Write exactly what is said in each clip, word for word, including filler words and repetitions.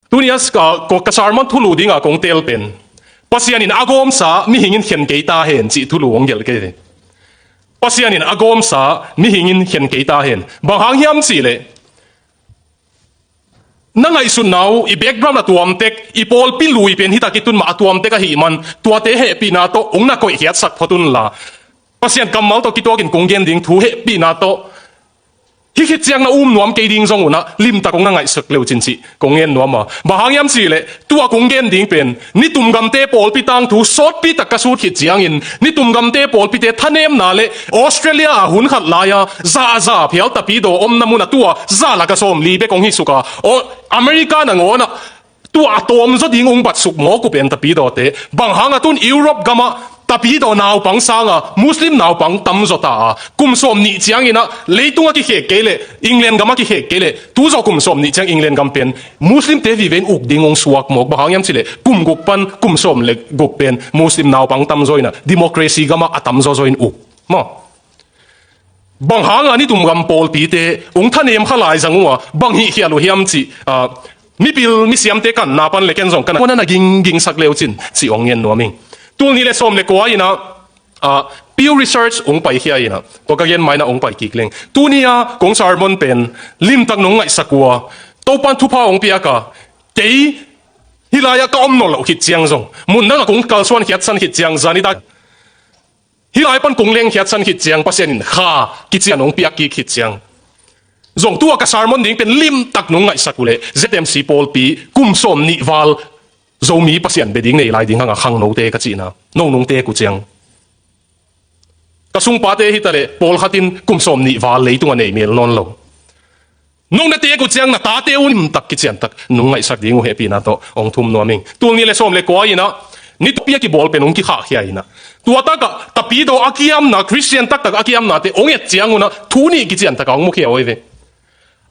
Tuni a ka, ka, ka sermon thulu dingah kong teel pen, Pasian in a gawmsa mihing in khen kei ta hen cih thulu hong gelh kei ve. Pasian in a gawmsa mihing in khen kei ta hen. Bang hang hiam cihleh, na ngaihsutna uh, i background a tuamtek, i pawlpi lui pen hitak i tun mah a tuamtek ahih man, tuate hehpihna tawh hong na koihkhiatsak phot unla, Pasian kammal tawh kituakin kong gen ding thu hehpihna tawh hih khit ciang na um nuam kei ding zong unah limtak hong na ngaihsak leu cin cih kong ngen nuam a. Bang hang hiam cihleh, tua kong gen ding pen, nitum gamte pawlpi tangthu sawtpi tak ka sut khit ciangin, nitum gamte pawlpite thanemna le Australia ah hun khat lai-a za a za phial tapidaw omna mun a tua za lak a sawmli bek hong hih suk a, America nangawn ah tua a tawmzaw ding hong batsuk mawk uh pen tapidawte, bang hang a tun Europe gamah tapidaw naupang sanga Muslim naupang tamzaw ta a, kum sawmnih ciangin ah leitung a kikhek kei leh, England gam a kikhek kei leh, tuzawh kum sawmnih ciang England gam pen Muslimte vive in uk ding hong suak mawk. Bang hang hiam cihleh, kum guk pan kum sawm le guk pen Muslim naupang tamzaw in ah, democracy gamah a tamzawzaw in uk. Maw? Bang hanga nitum gam pawlpite hong thanem kha lai zang uh a, bang hih khial uh hiam cih, ah, mipil misiamte kanna pan le ken zong ka na, kua na na ginggingsak leu cin cih hong ngen nuam ing. Tul nih le sawm le kua in ah, ah, Pew Research hong paikhia in ah, tua ka gen ma in ah hong pai kik leng. Tuni a kong sermon pen limtak nong ngaihsak uh a, Topan thupha hong piak a, kei hih lai-ah ka om nawn loh khit ciang zong, mun dangah kong kalsuan khiatsan khit ciang, zan i tak hih lai pan kong lengkhiatsan khit ciang, Pasian in kha kician hong piak kik khit ciang zong, tua ka sermon ding pen limtak nong ngaihsak uh leh, Z M C pawlpi kum sawmnih val Zomi Pasian bia ding nei lai ding hanga khangnote ka cihna, no nong tek uh ciang, ka sungpate hi taleh pawlkhat in kum sawmnih val leitung a nei mel nawn lo. Nong na tek uh ciang na tate uh limtak kiciantak nong ngaihsak ding uh hehpihna tawh hong thum nuam ing. Tul nih le sawm le kua in ah, ni tupi a kibawl pen hong kikhahkhia in ah, tua takah tapidaw a kiamna, Khristian taktak a kiamnate hong et ciang un ah, thu nih kiciantak a hong mukhia uh hi ve.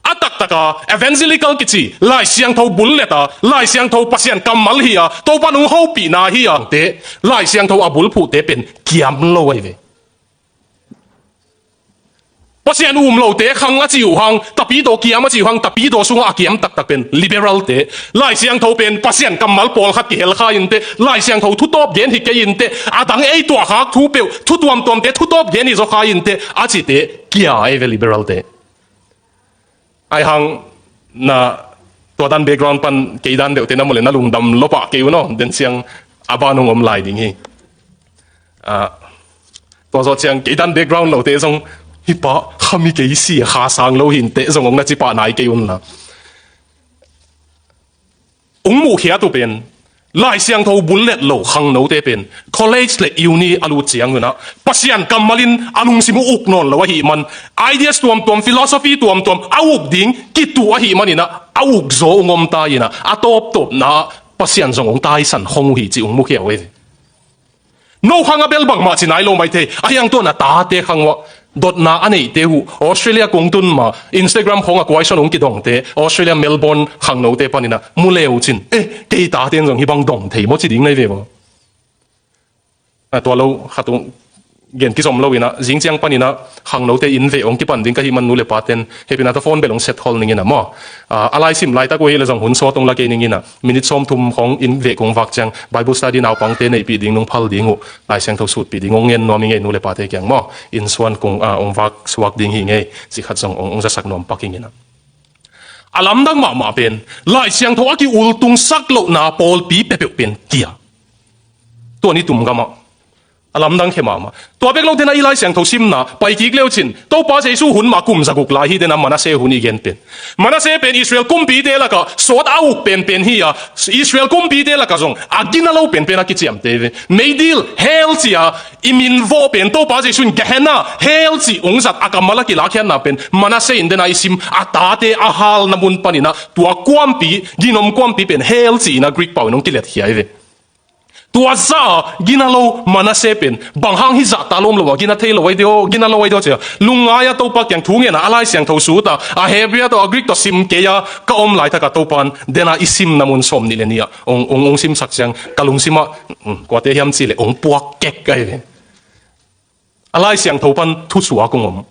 A taktaka evangelical kici, Lai Siangtho bullet a, Lai Siangtho Pasian kammal hi a, Topan hong hopihna hi a, te, Lai Siangtho a bulphuhte pen kiam lo ahi ve. Pasian um lote khang a ci uh hang, tapidaw kiam a ci uh hang, tapidaw sungah a kiam taktak pen liberal te, Lai Siangtho pen Pasian kammal pawlkhat kihel kha in te, Lai Siangtho thutawp gen hi kei in te, a dang ei tuahkhak thu peuh, thu tuamtuamte thutawp gen hi zaw kha in te, a cite kia ahi ve liberal te. Ahi hang na tua dan background pan kei dan deuhte na mu le na lungdam lopah kei un aw, den ciang a ban hong om lai ding hi. Ah, tua zawh ciang kei dan background lote zong, hih pa kha mi kei si a, kha sang lo hi in teh zong hong na ci pah nai kei un la. Hong muhkhiat uh pen, Lai Siangtho bullet lo khangnote pen college le uni a lut ciang un ah Pasian kammal in a lungsim uh uk nawn lo ahih man, ideas tuamtuam, philosophy tuamtuam a uk ding kituh ahih man in ah, a uk zaw hong om ta in ah, a tawptawpna ah Pasian zong hong taisan khong uh hi cih hong mukhia uh hi. No khang a bel bangmah ci nai lo maithei, ahi hang tua na tate khang uah dotna a neihte uh, Australia kong tun ma, Instagram khawngah kuaison hong kidongte, Australia Melbourne khangnote panin ah mu le uh cin, eh, kei tate in zong hih bang dong thei maw ci ding na hi ve maw. Ah, tua lo khat hong gen kizom lo in ah, zing ciang panin ah khangnote inn veh hong kipan ding ka hih man nu le paten hehpihna tawh phone bel hong set khol ning in ah maw. Ah, a laisim laitak uh hi le zong hun sawt hong la kei ning in ah, minute sawmthum khawng inn veh kong vak ciang Bible study naupangte neihpih ding nong phal ding uh, Lai Siangtho sutpih ding hong ngen nuam hi ngei nu le pate kiang maw. Inn suan kong, ah, hong vak suak ding hi ngei, cih khat zong hong, hong zasak nuam pak ing in ah. A lamdang mahmah pen Lai Siangtho a ki-ultungsak lohna pawlpi peuhpeuh pen kia. Tua ni tum gamah a lamdang khe mahmah. Tua bek lo tena i Lai Siangtho simna pai kik leu cin, Topa Jesu hun mah kum zaguk lai hi tena Manasseh hun i gen pen. Manasseh pen Israel kumpite lakah sawt a uk penpen hi a, Israel kumpite lakah zong a gina lo penpen a kiciamte ve. Meidil, hell ci a i min vawh pen, Topa Jesu in Gehenna, hell cih hong zat a kammal a kilakkhiatna pen Manasseh in tena i sim, a tate a halna mun panin ah tua kuampi, ginom kuampi pen hell ci in ah Greek pau in hong kiletkhia hi ve. Tua zah a gina lo Manasseh pen bang hang hih zahta lawm lo a gina thei lo ahi diaw, gina lo ahi diaw cia, lungngai a Topa kiang thu ngen a, a Lai Siangtho sut a, a Hebrew tawh a Greek tawh sim kei a ka om laitak a Topa in tena i simna mun sawmnih le nih ah hong, hong, hong simsak ciang ka lungsim ah, um, kuate hiam cih leh hong puak kek ahi ve. A Lai Siangtho pan thusuak hong om.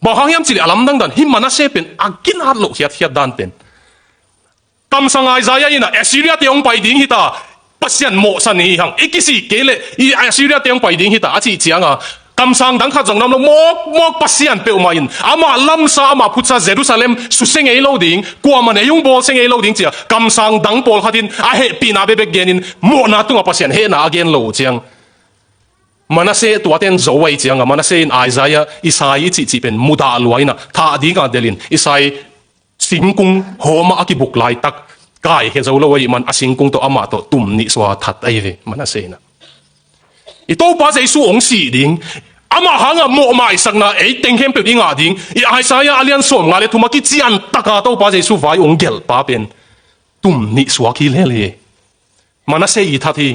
Bang hang hiam cih leh a lamdang dan, hih Manasseh pen a ginat loh khiatkhiat dan pen Kamsang Isaiah in ah Assyria te hong pai ding hi ta, Pasian mawhsan hi hang, i kisik kei leh i Assyria te hong pai ding hi ta a cih ciang a, kamsang dang khat zong nam lo, mawk mawk Pasian peuhmah in amah lamsa, amah phutsa Jerusalem susia ngei lo ding, kuamah in ei hong bawlsia ngei lo ding ci a, kamsang dang pawlkhat in a hehpihna bekbek gen in mawhna tungah Pasian hehna a gen lo uh ciang, Manasseh tuate in zo ahih ciang a, Manasseh in Isaiah, Isai i cihcih pen mudah lua in ah, thah ding a delh in, Isai singkung hawm ah a kibuk laitak kaikhia zo lo ahih man a singkung tawh amah tawh tum nih suak that ahi ve, Manasseh in ah. I Topa Jesu hong sih ding, amah hang a mawhmaisakna ei teng khempeuh i ngah ding, i Isaiah a lian sawmnga le thum a kician tak a Topa Jesu vai hong gelhpa pen tum nih suak hi lel hi. Manasseh i that hi,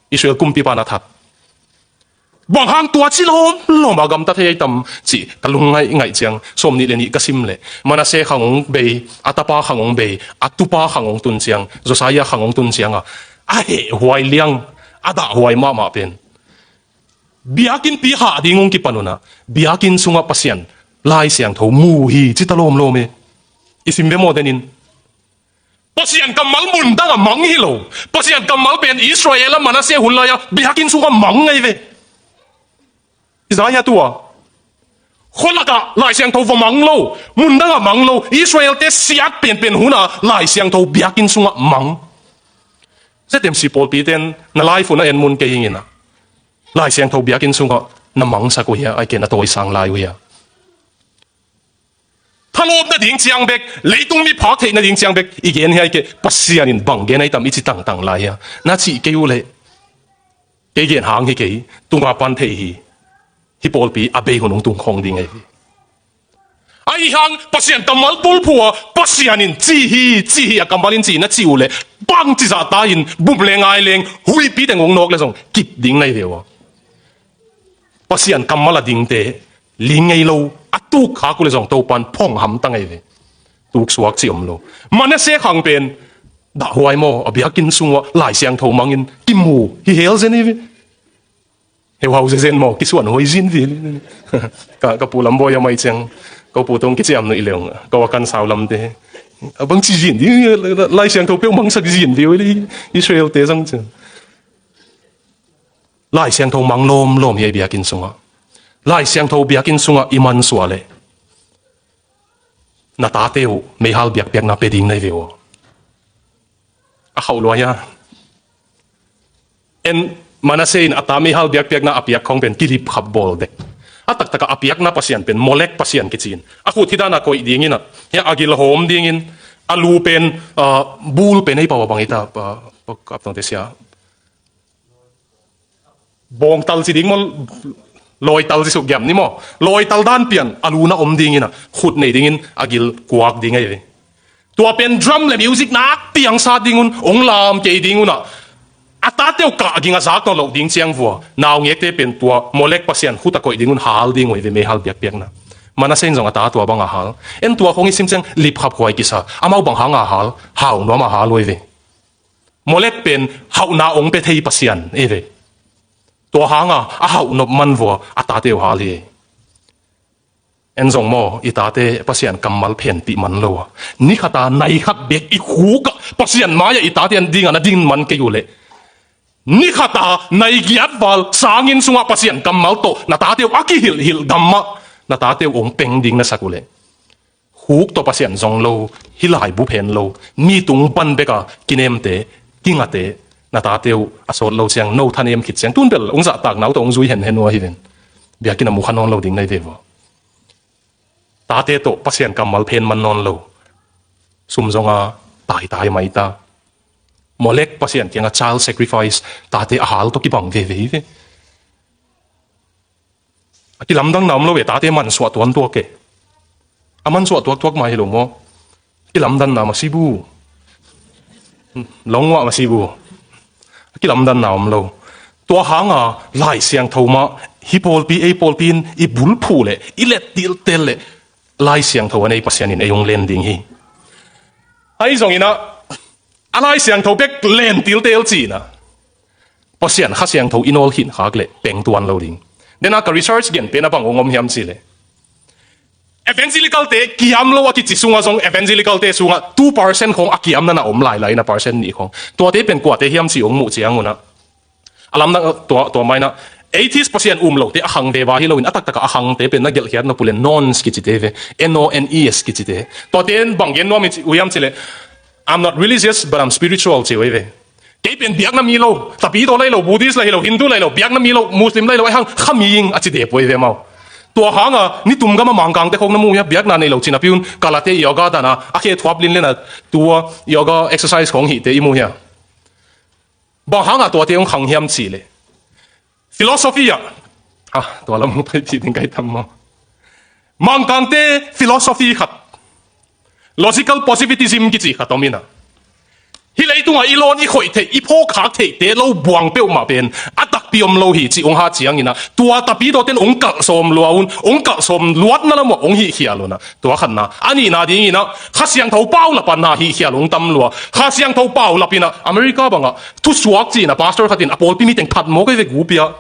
Israel kumpipa na that. Bang hang tua ci lawmlawm a gamta thei ahi tam cih ka lungngaih ngaih ciang, sawmnih le nih ka sim leh, Manasseh khang hong bei, a tapa khang hong bei, a tupa khang hong tun ciang, Josiah khang hong tun ciang a, a hehhuai liang, a dahhuai mahmah pen, biakinnpi hah ding hong kipan un ah, biakinn sungah Pasian Lai Siangtho mu hi ci ta lawmlawm e. I sim ve maw den in? Pasian kammal mun dang a mang hi lo. Pasian kammal pen Israel a Manasseh hun lai a biakinn sungah mang ngei ve. Isaiah tua, khualak ah Lai Siangtho va mang lo, mun dang a mang lo, Israel te siat penpen hun a Lai Siangtho biakinn sungah mang. ZMC pawlpi ten na live un a en mun kei hing in ah, Lai Siangtho biakinn sungah na mangsak uh hia, ahih kei leh na tawisang lai uh hia? Thalawp nading ciang bek, leitung mi phak theih nading ciang bek i gen hi, ahih kei leh Pasian in bang gen ahi tam i ci tangtang lai hia, na cih kei uh leh, kei gen hang hi kei, tunga pan thei hi. Hih pawlpi a bei hun hong tung khawng ding ahi hi. Ahi hang Pasian kammal bulphuh a, Pasian in ci hi, ci hi a kammal in ci na cih uh leh, bangci zah ta in bum leng ai leng, huihpi teng hong nawk leh zong kip ding na hi ve uh a. Pasian kammal a dingte ling ngei lo, a tuk khak uh leh zong Topa in phong hamtang ahi ve. Tuksuak cih om lo. Manasseh khang pen dahhuai maw, a biakinn sungah Lai Siangtho mang in kimu hi hel zen hi ve. Heuhau zezen maw, kisuan huai zin vial. Ka, ka pu Lam Bawi a mai ciang, ka pu tawh kiciam nuih leng, ka wa kan sau lamte, a bangci zin ding, Lai Siangtho peuh mangsak zin vial, Israel te zang ciang. Lai Siangtho mang lawmlawm hi a biakinn sungah. Lai Siangtho biakinn sungah i mansuah leh, na tate uh meihal biakpiakna pe ding na hi ve uh a. A khauh lua hia? En, Manasseh in a ta meihal biakpiakna a piak khawng pen kilipkhap bawl dek. A taktak a a piakna pasian pen Molek pasian kici in, a khut hih dan a koih ding in a, hia a gil hawm ding in, a lu pen, ah, bul pen ei pau a bang hi ta, ah, kap tawngte sia. Bawngtal ci ding maw, lawital ci suk giam ni maw. Lawital dan pian a lu na om ding in a, khut nei ding in a gil kuak ding ahi ve. Tua pen drum le music nakpi hong sat ding un, hong lam kei ding un a, a tate uh kah ging a zak nawn loh ding ciang vua, naungekte pen tua Molek pasian khut a koih ding un hal ding uh ahi ve, meihal biakpiakna. Manasseh in zong a ta tua bang a hal. En, tua khawng i sim ciang lipkhap huai kisa, amau bang hang a hal, hau nuam a hal uh ahi ve. Molek pen hauhna hong pia thei pasian ahi ve. Tua hang a, a hauh nop man vua a tate uh hal hi. En zong maw, i tate Pasian kammal phenpih man lo a, ni khat a nai khat bek i khuk ah Pasian mai-ah i tate an ding a na din man kei uh leh, ni khat a nai giat val sanginn sungah Pasian kammal tawh na tate uh a kihilhhilh gam ah na tate uh hong peng ding na sak uh leh, khuk tawh Pasian zong lo, hih laibu phen lo, mi tung pan bek a kinemte, kingate, na tate uh a sawt lo ciang, no thanem khit ciang, tun bel hong zahtakna uh tawh hong zui henhen uh ahi ven. Biakinn a mu kha nawn lo ding na hi ve vua. Tate tawh Pasian kammal phen man nawn lo, sum zong a taitai mai ta. Molek pasian kiangah child sacrifice, tate a hal tawh kibang veve hi ve. A kilamdanna om lo ve, tate mansuah tuantuak e. A mansuah tuaktuak mah hi lo maw? A kilamdanna mah si bu. Longwah mah si bu. A kilamdanna om lo. Tua hanga Lai Siangtho mah hih pawlpi, ei pawlpi in i bulphuh leh, i let tiltel leh, Lai Siangtho a nei Pasian in ei hong len ding hi. Ahi zongin ah, a Lai Siangtho bek len tiltel cihna, Pasian Kha Siangtho i nawl khin khak leh peng tuan lo ding. Dena ka research gen pen a bang hong om hiam cih leh, Evangelical-te kiam lo a kici sungah zong, Evangelical-te sungah two percent khawng a kiamna na om lailai in a, percent nih khawng. Tuate pen kuate hiam cih hong muh ciangun ah, a lamdang tua, tua mah in ah, atheist, Pasian um lote a khang veva hi loin, a taktak a khangte pen na gelhkhiat nop uh leh nones kicite ve, N O N E S kicite. Tuate in bang gen nuam uh hiam cih leh, "I'm not religious, but I'm spiritual," ci uh hi ve. "Kei pen biakna mi lo, Tapidaw lai lo, Buddhist lai lo, Hindu lai lo, biakna mi lo, Muslim lai lo, ahi hang kha mi ing," a ci dep uh hi ve amau. Tua hanga nitum gama Mangkangte khawng na mu hia, biakna nei lo ci napi un, kalate yoga dana a khe thuap linlen a, tua yoga exercise khawng hihte i mu hia. Bang hanga tuate hong khang hiam cih leh, philosophy ah, ah, tua lam hong paipih ding ka hi tam maw? Mangkangte philosophy khat, logical positivism kici khat om in ah, hih leitungah i lawn i khoih theih, i phawkkhak theihte lo buang peuhmah pen a takpi om lo hi cih hong hat ciangin ah, tua Tapidawten hong kalh sawm lua un, hong kalh sawm luatna lamah hong hihkhial un ah, tua khatna. A nihna dingin ah, Kha Siangtho paulap a na hihkhial hong tam lua. Kha Siangtho paulap in ah, America bangah thusuak ci-in ah pastor khat in a pawlpi miteng phat mawk hi ve, gupi ah.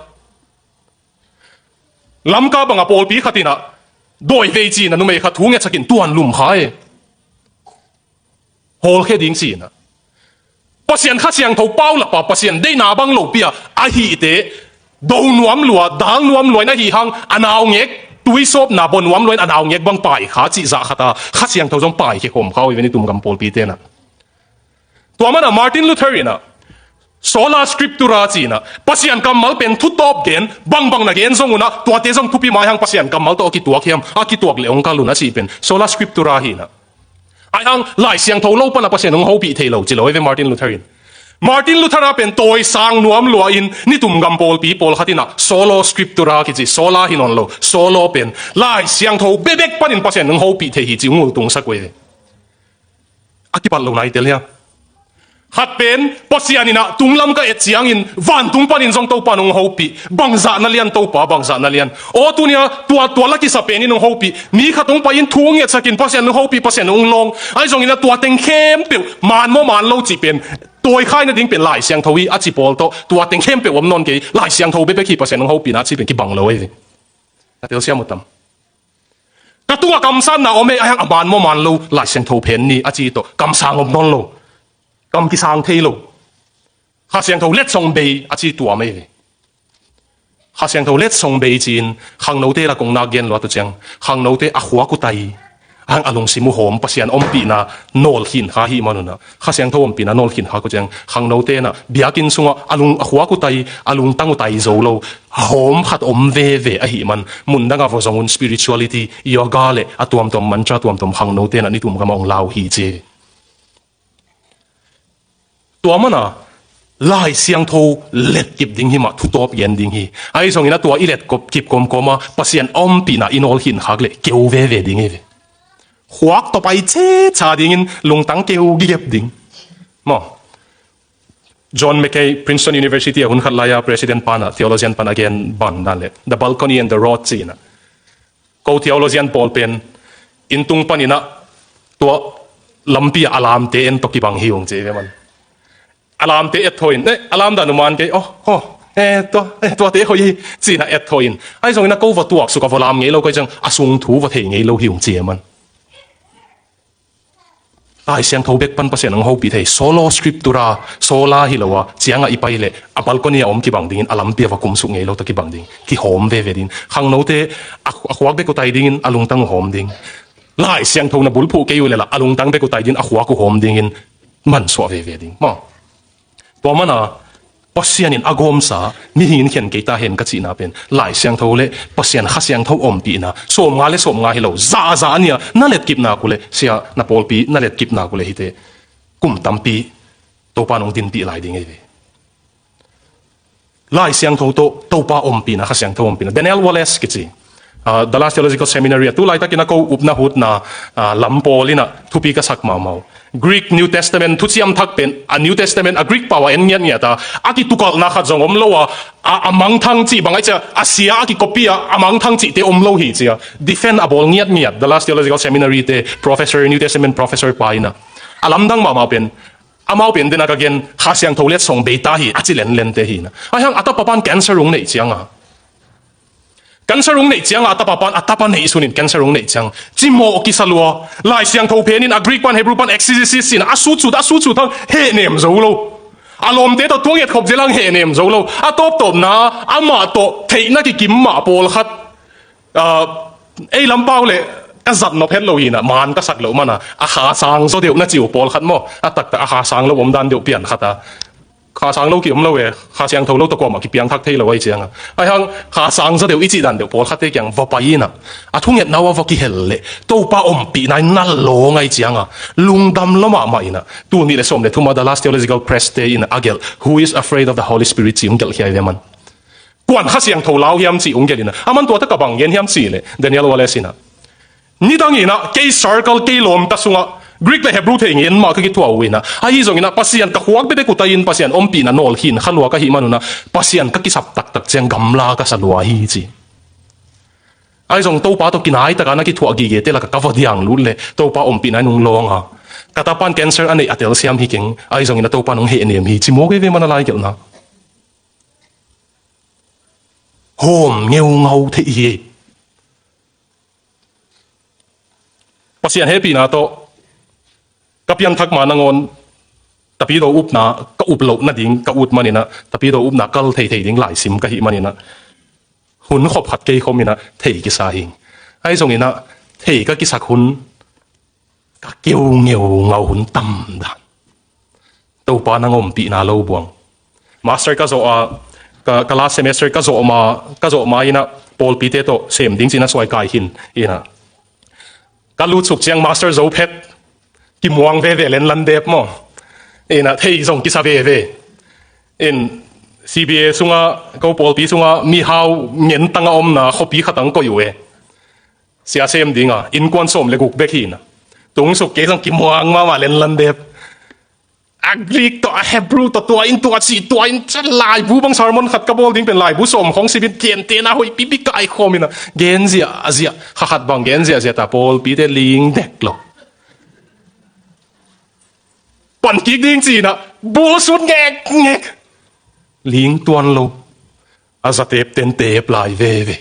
Lamka bangah pawlpi khat in ah dawivei ci-in ah numei khat thu ngetsakin tuan lum kha hi. Hawlkhia ding ci-in ah, Pasian Kha Siangtho paulap a, Pasian deihna bang lopi a, a hihte do nuam lua, dal nuam lua in, ahi hang a naungek, tuisawpna baw nuam lua in a naungek bang pai kha cih zah khat a, Kha Siangtho zong paikhia khawm kha uh hi ve, nitum gam pawlpite in ah. Tua man ah Martin Luther in ah, Sola Scriptura ci-in ah, Pasian kammal pen thutawp gen, bangbang na gen zong un ah, tuate zong thupi mah ahi hang Pasian kammal tawh a kituak hiam, a kituak leh hong kal un a cih pen Sola Scriptura hi in ah. Ahi hang Lai Siangtho lo pan a Pasian hong hopih thei lo ci lo hi ve Martin Luther in. Martin Luther a pen tawisang nuam lua in, nitum gam pawlpi pawlkhat in ah Sola Scriptura kici, sola hi nawn lo, solo pen Lai Siangtho bekbek panin Pasian hong hopih thei hi ci hong ultungsak uh hi ve. A kipat lo nai tel hia? Khat pen, Pasian in ah tunglam ka et ciangin vantung panin zong Topa in hong hopih, bangzah na lian Topa, bangzah na lian. Aw, tuni-a tua, tua la kisa penin hong hopih, mi khat hong pai-in thu hong ngetsakin Pasian hong hopih, Pasian hong lawng. Ahi zongin ah tua teng khempeuh, man maw man lo cih pen, tawi kha nading pen Lai Siangtho hi a ci pawl tawh, tua teng khempeuh om nawn kei, Lai Siangtho bekbek hi Pasian hong hopihna a cih pen kibang lo ahi ve. Na telsiam uh tam? Ka tungah kamsanna om hi, ahi hang a man maw man lo Lai Siangtho phen ni a ci tawh kamsang om nawn lo. Kam kisang thei lo. Kha Siangtho letsong bei a ci tua mah hi ve. Kha Siangtho letsong bei ci-in khangnote la kong nak gen luat uh ciang, khangnote a khuak uh tai, ahi hang a lungsim uh hawm, Pasian ompihna nawl khin kha ahih man un ah, Kha Siangtho ompihna nawl khin khak uh ciang, khangnote in ah biakinn sungah a lung, a khuak uh tai, a lungtang uh tai zo lo, hawm khat om veve ahih man, mundang ah va zong un spirituality, yoga le a tuamtuam mantra tuamtuam khangnote in ah nitum gamah hong la uh hi ci. Tua man ah Lai Siangtho letkip ding hi mah, thutawp gen ding hi. Ahi zongin ah tua i letkip kawmkawm a Pasian ompihna i nawl khin khak leh keu veve ding hi ve. Khuak tawh pai cetca dingin lungtang keu gigep ding. Maw? John Mackay, Princeton University a hun khat lai-a president pan ah, theologian pan a gen bang dan leh, The Balcony and the Rod ci-in ah, ko theologian pawl pen inn tung panin ah tua lampi ah a lamte en tawh kibang hi ung ci ve man. A lamte et thaw in, eh, a lam dan uh man kei, oh, oh, eh, tua, eh, tuate hoih hi ci-in ah et thaw in. Ahi zongin ah ko va tuaksuk a va lam ngei lo, ko ciang a sung thu va thei ngei lo hi ung ci ve man. Lai Siangtho bek pan Pasian hong hopih thei, Sola Scriptura, sola hi lo a, ciangah i pai leh a balcony a om kibang dingin, a lampi a va kumsuk ngei lo tawh kibang ding, kihawm veve ding. Khangnote a, a khuak bek uh tai dingin, a lungtang uh hawm ding. Lai Siangtho na bulphuh kei uh leh lah, a lungtang bek uh tai dingin, a khuak uh hawm dingin, mansuah veve ding. Maw? Tua man ah Pasian in a gawmsa, mihing in khen kei ta hen ka cihna pen, Lai Siangtho le Pasian Kha Siangtho ompihna, sawmnga le sawmnga hi lo, za a za a nia, na letkip nak uh leh, sia na pawlpi na letkip nak uh leh hihte, kum tampi Topa in hong dinpih lai ding hi ve. Lai Siangtho tawh Topa ompihna, Kha Siangtho ompihna. Daniel Wallace kici, ah, Dallas Theological Seminary a tu laitakin a ko upna hutna, ah, lam pawl in ah thupi ka sak mahmah uh. Greek New Testament thuciam thak pen, a New Testament a Greek pau ah en ngiatngiat a, a kitukalhna khat zong om lo a, a, a mangthang cih bang a, a sia a kikopi a, a mangthang cihte om lo hi ci a, defend a bawl ngiatngiat Dallas Theological Seminary te professor, New Testament professor pa in ah, a lamdang mahmah pen, amau pen den a ka gen, Kha Siangtho letsong bei ta hi a ci lenlente hi in ah. Ahi hang a tapa pan cancer hong neih ciang a, Cancer hong neih cianga a tapa pan, a tapa neih sunin cancer hong neih ciang cimawh kisa lua. Lai Siangtho phenin a Greek pan, Hebrew pan exegesis in a sutsut, a sutsut hang hehnem zo lo. A lawmte tawh tuang etkhop zel hang hehnem zo lo. A tawptawpna amah tawh theihna kikim mah pawlkhat, ah, ei lampau le ka zat nop het lo hinah, man ka sak loh mana a kha sang zaw deuh na ci uh pawlkhat maw? A taktak a kha sang lo omdan deuh pian khata. Kha sang lo ki om lo e, Kha Siangtho lo tawh kuamah kipiangthak thei lo ahi cianga. Ahi hang Kha sang zaw deuh i cih dan deuh pawlkhatte kiang va pai inah, a thungetna uh a va kihel leh Topa ompihna in nal lawng ahi cianga, lungdam lo mahmah inah. Tul nih le sawm le thuma The Last Theological Press te inah a gelh, Who is afraid of the Holy Spirit ci hong gelh khia hi ve man. Kuan Kha Siangtho lau hiam cih hong gelh inah, a man tua tak a bang gen hiam cih leh Daniel Wallace inah, nidang inah kei circle, kei lawmta sungah Greek le Hebrew thei ngen mah ka kithuah uh inah, ahi zong inah Pasian ka khuak bekbek uh tai-in Pasian ompihna nawl khin kha lua ka hih man unah Pasian ka kisap taktak ciang gamla ka sa lua hi ci. Ahi zong Topa tawh kinai taka na kithuah gigete lakah ka va diang lut leh Topa ompihna in hong lawng a, ka tapan cancer a neih a telsiam hi keng, ahi zong inah Topa in hong hehnem hi ci mawk ei ve man a lai gelhna. Hawm ngeungau thei hi. Pasian hehpihna tawh ka pianthak ma nangawn Tapidaw upna ka up loh nading ka ut man inah, Tapidaw upna kal theithei ding laisim ka hih man inah, hun khop khat kei khom inah thei kisa hing. Ahi zong inah thei ka kisak hun ka keu ngeungau hun tam dan. Topa nang ompihna lo buang. Master ka zawh a, ka, ka last semester ka zawh ma, ka zawh ma inah pawlpite tawh sem ding ci-in a suai kai khin inah, ka lutsuk ciang master zo phet, kimuang veve, lenlan dep maw. Inah thei zong kisa veve. In C B A sunga, ko pawlpi sunga mihau ngentanga omna khuapi khatang koih uh e. Sia sem dinga innkuan sawm le guk bek hi inah, tungsuk kei zong kimuang mahmah, lenlan dep. A Greek tawh a Hebrew tawh tua in tua cih, tua in ca laibu bang sermon khat ka bawl ding pen laibu sawm khong sibin kentena hoih pipi kai khawm inah, gen ziahziah, kha khat bang gen ziahziah ta, pawlpite ling dek lo. Pan kik ding ci inah bulsut ngekngek. Ling tuan lo. A zatep ten tep lai veve.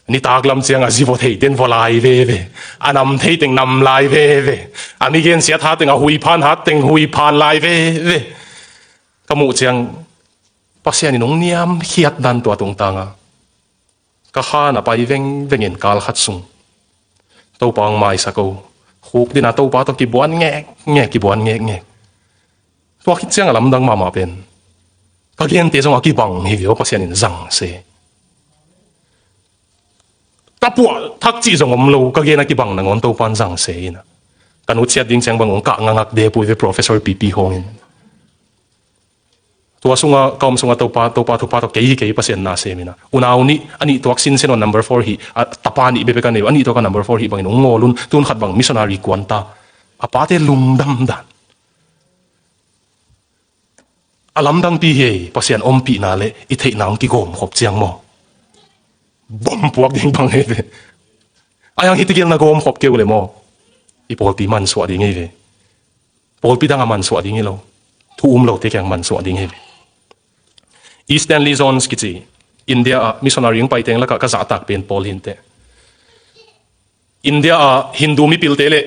Nitak lam ciang a zi vua thei ten vua lai veve. A nam thei teng nam lai veve. A mi gensiat hat teng, a huiphan hat teng huiphan lai veve. Ka muh ciang Pasian in hong niamkhiat dan tua tungtanga ka khan a pai vengveng in kal khat sung Topa hong maisak o. Khuk dina Topa tawh kibuan ngekngek, kibuan ngekngek. Tua khit ciang a lamdang mahmah pen ka gente zong a kibang hi ve aw, Pasian in zang se. Ka puah thak cih zong om lo, ka gen a kibang nangawn Topa in zang se inah. Ka nutsiat ding ciang bang hong kah ngangak dep uh hi ve, Professor P P Hawng in. Tua sunga, ka om sunga Topa, Topa thupha tawh kei hi kei Pasian na sem inah. Unau nih, a nih tuak sinsen aw number four hi, a tapa nih bekbek a nei uh, a nih tuak a number four hi bangin hong ngawl un, tun khat bang missionary kuan ta. A pate lungdam dan. A lamdangpi hi ei, Pasian ompihna le i theihna hong kigawmkhop ciang maw. Bom puak ding bang hi ve. Ahi hang hiti gel na gawmkhop kei uh le maw, i pawlpi mansuah ding hi ve. Pawlpi dang a mansuah ding hi lo. Thu um lote kiang mansuah ding hi ve. E. Stanley Jones kici, India ah missionary hong paiteng lakah ka zahtak pen pawl hi inteh. India ah Hindu mipilte le,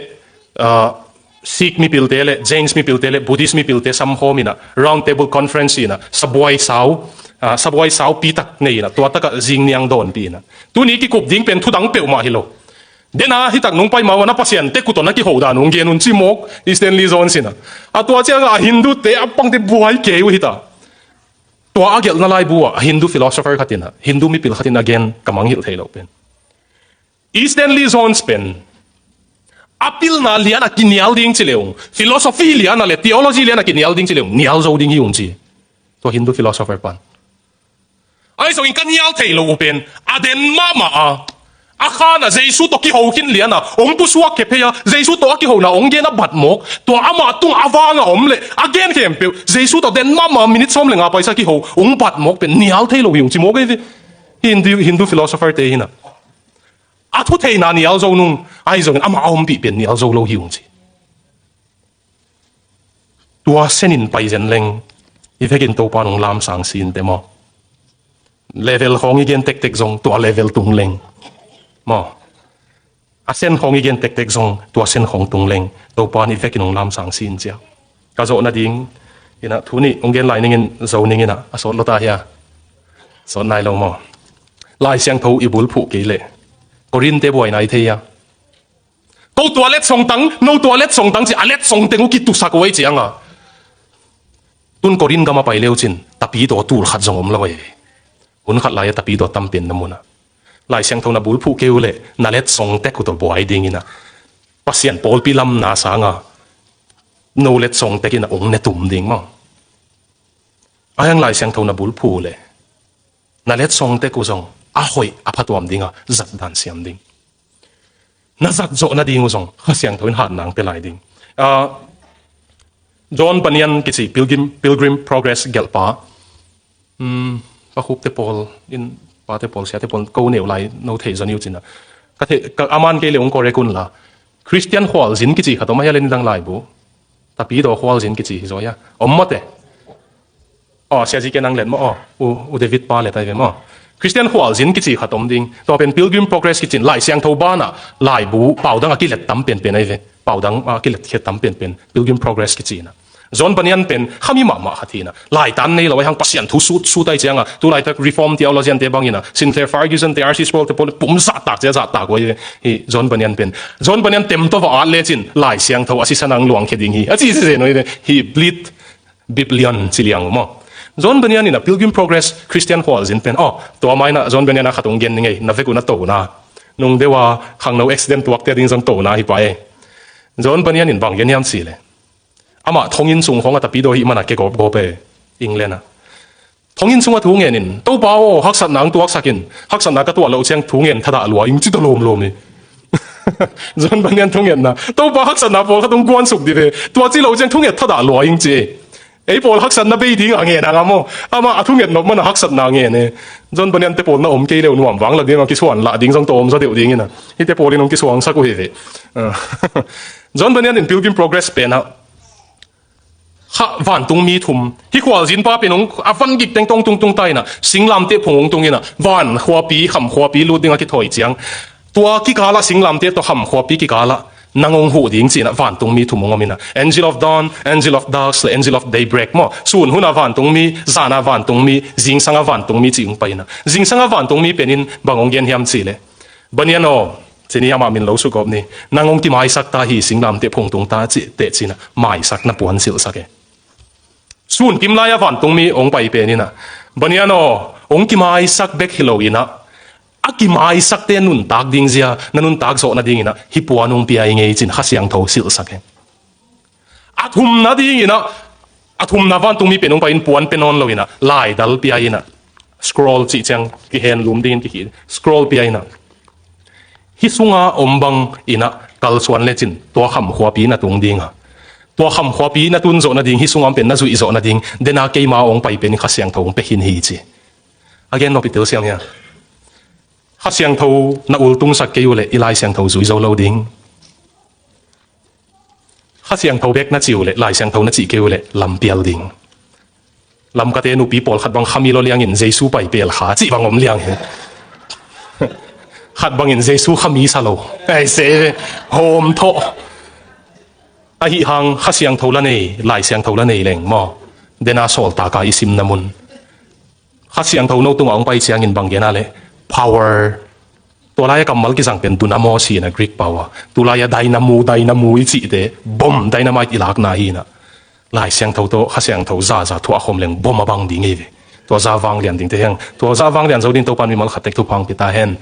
ah, Sikh mipilte le, Jains mipilte le, Buddhist mipilte samkhawm inah, round table conference inah, sabuai sau, ah, sabuai sau pitak nei inah, tua takah zing niang dawnpih inah. Tuni kikup ding pen thudang peuhmah hi lo. Dena hitak nung pai ma-a na Pasian te kut aw na kiho dan ung gen un ci mawk, Stanley Jones inah. A tua ciangah a Hindu te a pangte buai kei uh hita. Tua a gelhna laibu ah a Hindu philosopher khat inah, Hindu mipil khat in a gen ka mangngilh thei loh pen, Stanley Jones pen a pilna lian a kinial ding ci le ung, philosophy lian a le theology lian a kinial ding ci le ung, nial zo ding hi ung ci. Tua Hindu philosopher pan. Ahi zongin ka nial thei lo uh pen a den mahmah a, a khan a Jesu tawh kiho khin lian a hong pusuak khia phei a, Jesu tawh a kihona hong gen a bat mawk, tua amah tung a vang a om le a gen khempeuh Jesu tawh den mahmah, minit sawm le nga paisa kiho hong bat mawk pen nial thei lo hi ung ci mawk ei ve. Hindu, Hindu philosopher te hinah. A thutheihna nial zo nung, ahi zongin amah a ompih pen nial zo lo hi ung ci. Tua senin pai zen leng, i vekin Topa nung lamsang sinte maw. Level khawng i gen tektek zong tua level tung leng. Maw. A sen khawng i gen tektek zong tua sen khawng tung leng. Topa in i vekin hong lamsang sin cia. Ka zawh nading inah thu nih hong gen lai ningin zo ning inah a sawt lo ta hia. Sawt nai lo maw. Lai Siangtho i bulphuh kei leh Korin te buai nai thei hia. Ko tua letsong tang, no tua letsong tang ci a letsong teng uh kitusak uh ei cianga. Tun Korin gam a pai leu cin, tapidaw tul khat zong om lo ei. Hun khat lai a tapidaw tam pen na munah. Lai Siangtho na bulphuh kei uh leh, na letsong tek uh tawh buai ding inah. Pasian pawlpi lamna sanga, no letsong tek inah ong ne tum ding maw. A hiang Lai Siangtho na bulphuh uh leh. Na letsong tek uh zong a hoih a phatuam dinga zat dan siam ding. Na zat zawh nading uh zong Kha Siangtho in hat nang pia lai ding. Ah, John Bunyan kici Pilgrim, Pilgrim Progress gelhpa. Hmm, Pa Khup te pawl in, pa te pawl, sia te pawl, ko neu lai no thei zaw ni uh cina. Ka thei, ka aman kei le ung ko rekun la. Christian khualzin kici khat om a hia le nidang laibu. Tapidaw khualzin kici hi zaw hia. Om mawte. Aw, siazi ke nang let maw, aw, u, u David pa let ai ve maw. Christian khualzin kici khat om ding. Tua pen Pilgrim Progress kicin Lai Siangtho banah laibu paudang a kilet tam penpen ai ve. Paudang a kilet khe tam penpen Pilgrim Progress kici inah. John Bunyan pen khami mahmah khat hi inah. Laitan nei lo ai hang Pasian thu sut, sut ai cianga. Tu laitak Reform Theologian te bang inah. Sinclair Ferguson te, R C Sproul te pawl pum zahtak cia zahtak uh ai ve. Hi John Bunyan pen. John Bunyan temto va at lecin Lai Siangtho a sisan ang luang khe ding hi. A ci se se no hi ve. Hi blit Biblion ci liang uh maw. John Bunyan inah Pilgrim Progress Christian khualzin pen. Aw, tua mai inah John Bunyan a khat ung gen ni ngei, na vek uh na to na. Nung deuh a khangno accident tuakte ding zong to na hi pa e. John Bunyan in bang gen hiam ci le. Amah thongin sung khawng a tapidaw hih mana ke gawpgawp e. England ah. Thongin sung a thu ngen in, Topa aw, haksatna ang tuaksak in, haksatna ka tuah loh ciang thu ngen thadah lua ing ci ta lawmlawm hi. John Bunyan thungetna. Topa haksatna pawl khat hong guansuk dih ve. Tua ci lo ciang thunget thadah lua ing ci. Ei pawl haksatna bei ding a ngen ang a maw. Amah a thunget nop mana haksatna ngen e. John Bunyan te pawl na om kei leu nuam vang la ding a kisuan lah ding zong tawh om zaw deuh ding ina. Hite pawl in hong kisuangsak uh hi ve. Ah. John Bunyan in Pilgrim Progress pen ah. Kha vantungmi thum. Hih khualzin pa pen hong a van gik teng tong tungtung ta ina. Singlamteh phung hong tung ina. Van khuapi, kham khuapi lut ding a kithawi ciang. Tua kikala singlamteh tawh kham khuapi kikala. Nang hong huh ding ci ina vantungmi thum hong om ina. Angel of dawn, angel of dusk, le angel of daybreak maw. Sun huna vantungmi, zana vantungmi, zingsanga vantungmi ci hong pai ina. Zingsanga vantungmi pen in bang hong gen hiam ci le. Bunyan aw, ci ni amah min lo sukawp ni. Nang hong kimaisak ta hi singlamteh phung tung ta ci teh ci ina. Maisak na puan silhsak e. Sun kim lai a vantungmi hong pai pen ina. Bunyan aw, hong kimaisak bek hi lo ina. A kimaisakte nuntak ding zia, na nuntak zawh nading ina. Hih puan hong pia i ngei ci ina Kha Siangtho silhsak e. A thumna ding ina, a thumna vantungmi pen hong pai in puan pe nawn lo ina, laidal pia ina, scroll cih ciang kihen lum ding in kikhih, scroll pia ina. Hih sunga om bang ina kalsuan lecin, tua kham khuapi na tung ding a. Tua kham khuapi na tun zawh nading, hih sunga om pen na zuih zawh nading, dena keima hong pai pen Kha Siangtho hong pe khin hi ci. A gen nop i telsiam hia. Kha Siangtho na ultungsak kei uh leh, i Lai Siangtho zui zo lo ding. Kha Siangtho bek na ci uh leh, Lai Siangtho na cih kei uh leh, lampial ding. Lamkate nupi pawlkhat bang khami lo liangin Jesu pai pel kha, cih bang om liang hi. Khat bangin Jesu khami sa lo. Ai se ve, hawm thawh. Ahi hang Kha Siangtho la nei, Lai Siangtho la nei leng maw. Dena sawltaka i simna mun. Kha Siangtho no tungah hong pai ciangin bang gena le power. Tua lai-a kammal kizang pen dunamo si ina Greek pau a. Tu lai-a dynamo, dynamo i cihte, bom, dynamite i lakna hi ina. Lai Siangtho tawh, Kha Siangtho zaza thuah khawm leng bom a bang ding hi ve. Tua za vanglian dingte hiang. Tua za vanglian zo ding Topan mimal khat tek thupha hong pia ta hen.